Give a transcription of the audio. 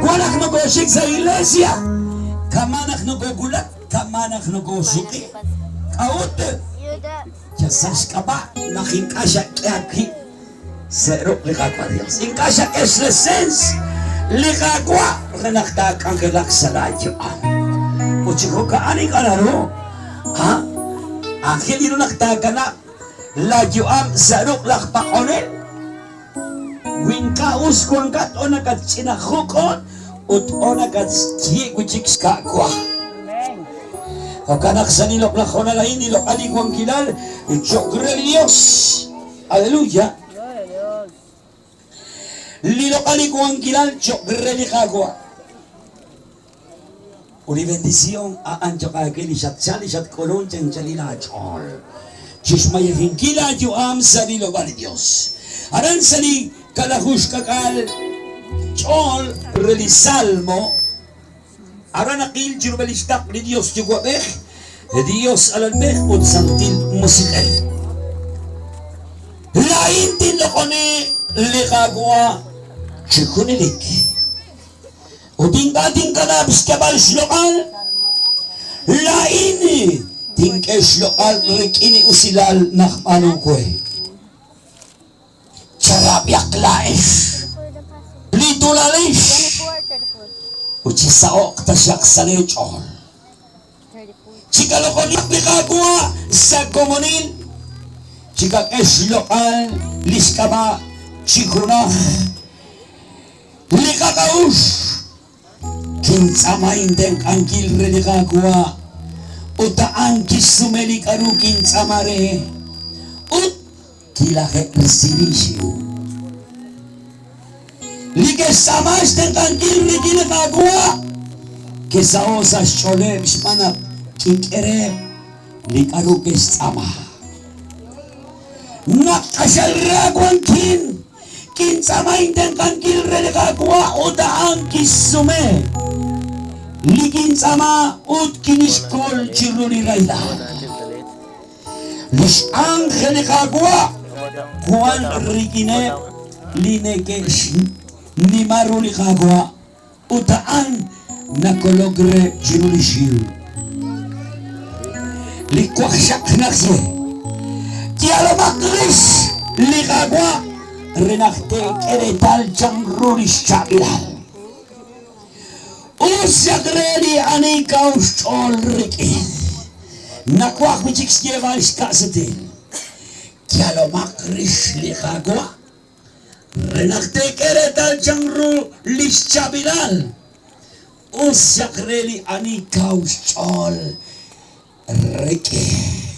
Wan naq nokooxik sa' iglesia, kama' naq nokoowulak, kama' naq nokoosuq'i. K'a'ut? Yal sa' xk'ab'a' naq ink'a' xak'e aawib' sa' ruq' li Qaawa' Dios. Ink'a' xak'e xlesens li Qaawa' re naq taak'anjelaq sa' laa yu'am. Ut chi jo'ka'an ink'a' naru, ha? Aajel ru naq taakanab' laa yu'am sa' ruq' laj paq'onel. Wi ink'a' us wankat o nakatch'ina juk'on ut o nakatxyi' wi' chik xka'wa. Jo'kan naq sa' li loq'laj hoonal a'in li loq'al li wankilal cho'q re li Yos. Aleluya! Li loq'al li wankilal cho'q re li Qaawa'. Ut li bendición a'an cho'q aawe li xatchal li xatk'ulun chi anchalil aach'ool chixmayejinkil aayu'am sa' rilob'aal li Dios. Aran sa' li kaalaju xk'ak'al ch'ool re li Salmo, aran naqil chi rub'el lix taql li Dios Yuwa'b'ej, Dios Alalb'ej ut Santil Musiq'ej. Laa'in tinloq'oni li Qaawa' chi junelik. Ut ink'a' tinkanab' xk'eb'al xloq'al, laa'in tink'e xloq'al rik'in li usilal naqb'aanu we. Cherab'ihaq laa'ex li tuulanil ut chisaho'q taxaq sa' leech'ool. Chikaloq'oniq li Qaawa' sa' komonil, chikak'e xloq'al li xk'ab'a' chi junaj. Li qak'a'uxl kintz'aama intenq'ankil re li Qaawa', ut a'an kixsume li k'a'ru kintz'aama re, ut kilaje'risi lin xiw. Li ke'xtz'aama xtenq'ankil rik'in li Qaawa' ke'saho' sa' xch'ooleb' xb'aan naq kink'e reheb' li k'a'ru ke'xtz'aama. Naq q'axal ra wankin, Kintz'aama intenq'ankil re li Qaawa' ut a'an kixsume li kintz'aama ut kinixkol chiru li rahilal. Li x'ánjel li Qaawa' wank rik'ineb' li neke'xnima ru li Qaawa' ut a'an nakolok re chiru li xiw. Li waqxaq naxye, Yalomaq rix li Qaawa' re naq teek'e reetal chanru li xchaab'ilal. Us xaq re li ani kaw xch'ool rik'in. Nawaj wi' chik xyeeb'al xka'sutil, Yalomaq rix li Qaawa' Re naq teek'e reetal chanru li xchaab'ilal, us xaq re li ani kaw xch'ool rik'in.